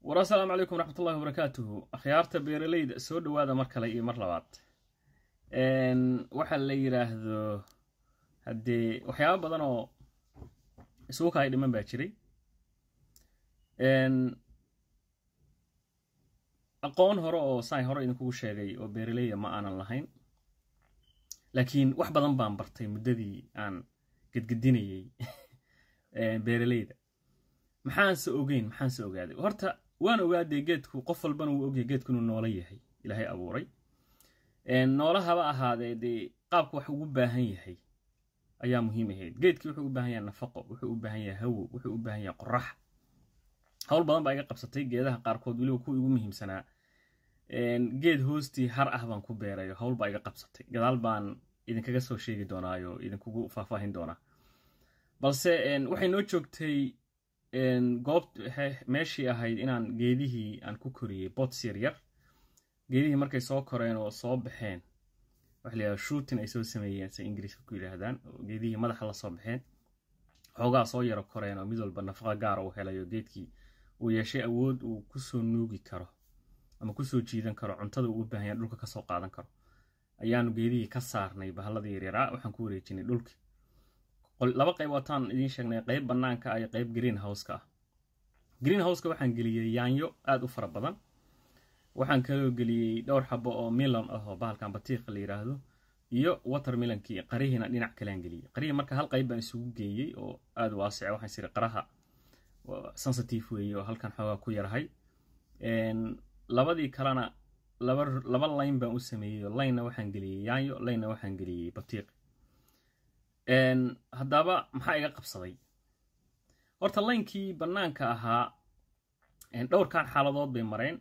War assalaamu calaykum waraxmatullahi wabarakaatuhu. Akhyaarta beeraleyda, soo dhowaada mar kale iyo mar labaad. Waxa la yidhaahdo haddee waxyaabo badan oo isugu kahay dhiman baa jiray. Aqoon hore oo saan hore idinkugu sheegay oo beeraleyda ma aanan lahayn, laakiin wax badan baan bartay muddadii aan gedgedinayey beeraleyda. Maxaanse ogeyn? Maxaanse ogaaday? Horta waan ogaaday geedku, qof walbana wuu ogyahay geedku inuu noolo yahay Ilaahay abuuray. Noolahaba ahaadee, dee qaabku wax ugu baahan yahay ayaa muhiim ahayd. Geedkii wuxuu u baahan yahay nafaqo, wuxuu u baahan yahay hawo, wuxuu u baahan yahay qorax. Hawl badan baa iga qabsatay geedaha qaarkood, weliba kuwa igu muhiimsanaa. Geed hoostii har ah baan ku beerayo, hawl baa iga qabsatay. Gadaal baan idinkaga soo sheegi doonaayo, idinkugu faahfaahin doonaa. Balse waxay noo joogtay goob meeshii ahayd inaan geedihii aan ku koriyey pots yar yar. Geedihii markay soo koreen oo soo baxeen, waxa la yidhahda shooting ay soo sameeyeen, say Ingiriiska ku yidhaahdaan, oo geedihii madaxa la soo baxeen, xoogaa soo yaro koreen, oo mid walba nafaqa gaara uu helayo, geedkii uu yeeshay awood uu kusoo nuugi karo ama kusoo jiidan karo cuntada uu u baahan yahay, dhulka kasoo qaadan karo, ayaanu geedihii ka saarnay bahalladii yaryaraa. Waxaan ku wareejinay dhulki. Laba qayb waataan idiin sheegnay: qayb banaanka ah iyo qayb green house-ka ah. Green house-ka waxaan geliyey yaanyo aada u fara badan. Waxaan kaloo geliyey dhowr xabo oo melon ah oo bahalkan batiiqa la yidhaahdo iyo watermelonkii. Qarihiina dhinac kalean geliyey. Qarihii marka hal qayb baan isugu geeyey oo aada waasica. Waxaan siri qaraha sensitive weeye oo halkan xoogaa ku yarahay. Labadii kalena laba line baan u sameeyey oo linena waxaan geliyey yaanyo, linena waxaan geliyey batiiq. Haddaba maxaa iga qabsaday? Horta linekii bannaanka ahaa dhowrkan xaaladood bay mareen.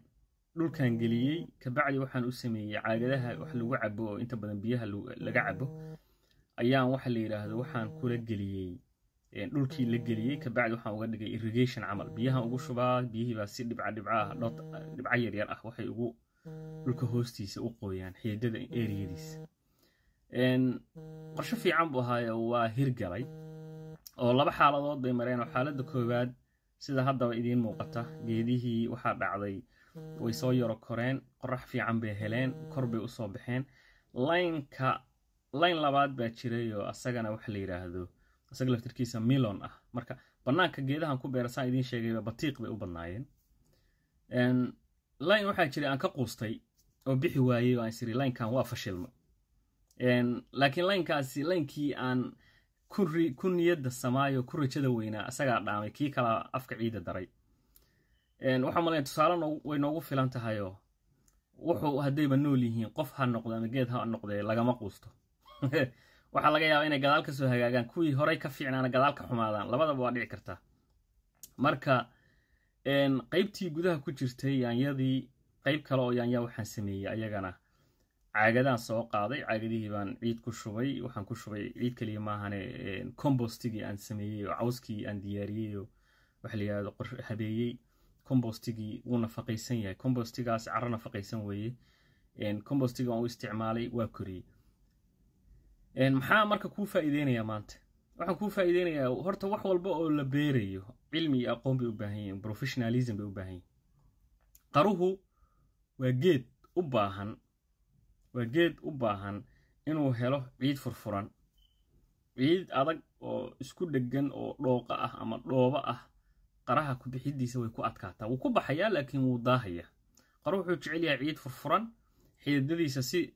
Dhulkan geliyey, kabacdi waxaan u sameeyey caagadaha wax lagu cabo oo inta badan biyaha laga cabo ayaan waxa la yidhaahdo waxaan kula geliyey dhulkii la geliyey. Kabacdi waxaan uga dhigay irrigation camal, biyahan ugu shubaa. Biyihii baa si dhibca dhibca ah, dhood dhibca yaryar ah, waxay ugu dhulka hoostiisa u qooyaan xididada eriyadiisa. Qorsho fiican buu ahaayo, waa hirgalay oo laba xaaladood bay mareen. Oo xaaladda koowaad, sida haddaba idiin muuqata, geedihii waxaa dhacday way soo yaro koreen, qorax fiican bay heleen, kor bay usoo baxeen. Lineka line labaad baa jiray oo asagana waxa la yidhaahdo isaga laftirkiisa melon ah. Marka bannaanka geedahan ku beera, saan idiin sheegayba, batiiq bay u badnaayeen. Line waxaa jiray aan ka quustay oo bixi waayey oo aan isiri linekan waa fashilma, laakiin linekaasi linekii aan ku niyadda samaayo, ku rajada weynaa, isagaa dhaamay kii kalaa afka ciidda daray. Waxaa malaya tusaale way noogu filan tahayoo wuxuu haddayba nool yihiin, qof ha noqdo ama geed ha noqdee, lagama quusto. Waxaa laga yaabaa inay gadaal ka soo hagaagaan, kuwii horey ka fiicnaana gadaal ka xumaadaan, labadaba waa dhici kartaa. Marka qaybtii gudaha ku jirtay yaanyadii, qayb kale oo yaanya waxaan sameeyey ayagana caagadaan soo qaaday. Caagadihii baan ciid ku shubay. Waxaan ku shubay ciid keliya maahane, compostigii aan sameeyey oo cawskii aan diyaariyey oo waxa la yidhahdo habeeyey. Compostigii wuu nafaqaysan yahay, compostigaas carro nafaqaysan weeye. Compostiga waan u isticmaalay, waa koriyey. Maxaa marka kuu faa'iideynayaa maanta? Waxaan kuu faa'iideynayaa, horta wax walba oo la beerayo cilmi iyo aqoon bay u baahan yihiin, professionalism bay u baahan yihin. Qaruhu waa geed u baahan inuu helo ciid furfuran. Ciid adag oo isku dheggan oo dhooqa ah ama dhoobo ah, qaraha ku bixidiisa way ku adkaataa. Wuu ku baxayaa, laakiin wuu daahayaa. Qaruhu wuxuu jecel yahay ciid furfuran. Xididadiisa si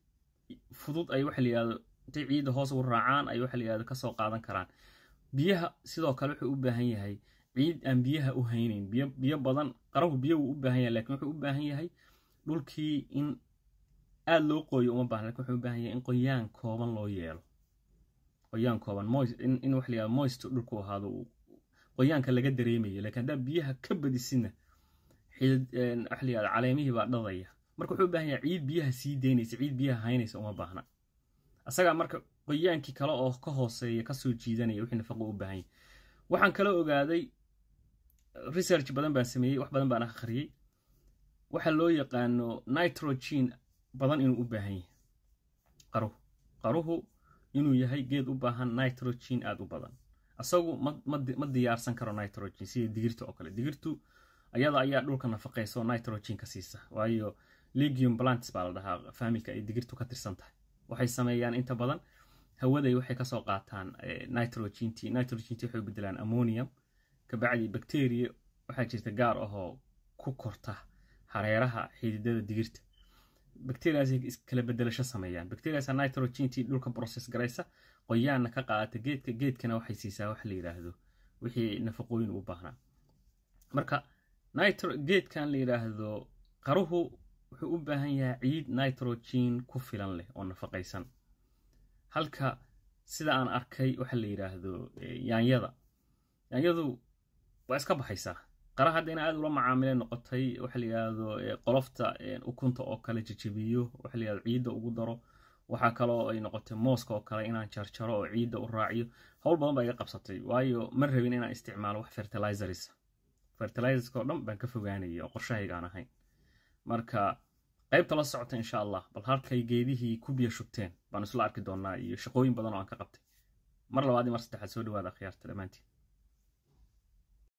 fudud ay waxa la yidhahdo intay ciidda hoos ugu raacaan ay waxa la yidhahdo kasoo qaadan karaan biyaha. Sidoo kale wuxuu u baahan yahay ciid aan biyaha u haynayn, biyo badan. Qarahu biyo wuu u baahan yahay, lakin wuxuu u baahan yahay dhulkii in aada loo qooyo uma baahna, lakin wuxuu u baahan yahay in qoyaan kooban loo yeelo, qoyaan kooban, in waxa la yihahdo moist dhulku ahaado, qoyaanka laga dareemayo. Lakin haddaa biyaha ka badisidna, xidid waxa la yihahdo caleemihii baa dhadaya. Marka wuxuu u baahan yahay ciid biyaha sii daynaysa, ciid biyaha haynaysa uma baahna. Asagaa marka qoyaankii kale oo ka hooseeya kasoo jiidanaya wixii nafaqo u baahan yahay. Waxaan kala ogaaday, research badan baan sameeyey, wax badan baan akhriyey, waxa loo yaqaano nitrogen badan inuu u baahan yahay qaruhu. Qaruhu inuu yahay geed u baahan nitrogen aada u badan. Asagu ma diyaarsan karo nitrogen sida digirta oo kale. Digirtu Ayada ayaa dhulka nafaqaysa oo nitrogen ka siisa, waayo legume plants baa la dhahaa family-ka ay digirtu ka tirsan tahay. Waxay sameeyaan inta badan hawaday waxay kasoo qaataan nitrogentii. Nitrogentii waxay u bedelaan ammonium. Kabacdi bacteria waxaa jirta gaar ahoo ku korta hareeraha xididada digirta. Bacterias kala bedelasho sameeyaan. Bacterias nitrogentii dhulka process garaysa, qoyaanna ka qaadata geedka, geedkana waxay siisaa wax la yidhaahdo wixii nafaqooyin u baahnaa. Marka nitro geedkan la yidhaahdo qaruhu wuxuu u baahan yahay ciid nitrogen ku filan leh oo nafaqaysan, halka sida aan arkay waxa la yidhaahdo yaanyada, yaanyadu waa iska baxaysaa. Qara hadda ina aad ula macaamile noqotay, waxa la yidhaahdo qolofta ukunta oo kale jejebiyo, waxa la yidhahdo ciidda ugu daro. Waxaa kaloo ay noqotay mooska oo kale inaan jarjaro oo ciidda u raaciyo. Hawl badan baa iga qabsatay, waayo ma rabin inaan isticmaalo wax fertilizers. Fertilizerska oo dhan baan ka fogaanayay oo qorshahayga aan ahayn. Marka qaybta la socota, insha Allah, bal halkay geedihii ku biyo shubteen baan isla arki doonaa iyo shaqooyin badan oo aan ka qabtay. Mar labaad iyo mar saddexaad, soo dhawaada akhyaarta dhammaantiin.